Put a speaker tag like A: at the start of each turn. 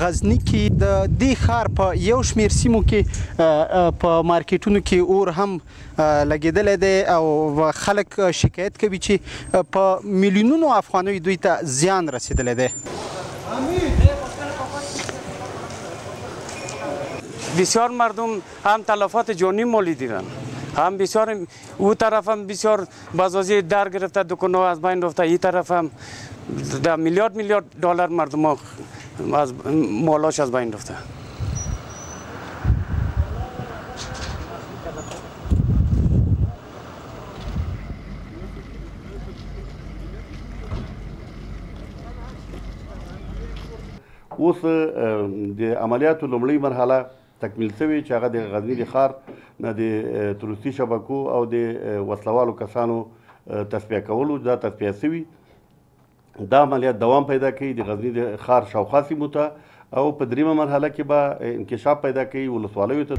A: غزنی کې د دې ښار په یو شمېر سیمو کې په مارکیټونو کې اور هم لګېدلی دی او خلک شکایت کوي چې په میلیونونو افغانیو دوی ته زیان رسېدلی دی.
B: بسیار مردم هم تلفات جانی مالی دیدن، هم بسیار او طرف هم بسیار بازازی در گرفته، دکان‌ها از بین رفته، این طرف هم در میلیارد میلیارد دلار مردم از مالاش از بین رفته.
C: اوس د عملیاتو لومړۍ مرحله تکمیل شوې چې هغه د غزني د ښار نه د تروریستي شبکو او د وسلوالو کسانو تصفیه کولو، دا تصفیه شوي. دا عملیات دوام پیدا کوي د غزني د ښار شاوخوا سیمو ته او په دریمه مرحله کې به انکشاف پیدا کوي ولسوالیو ته.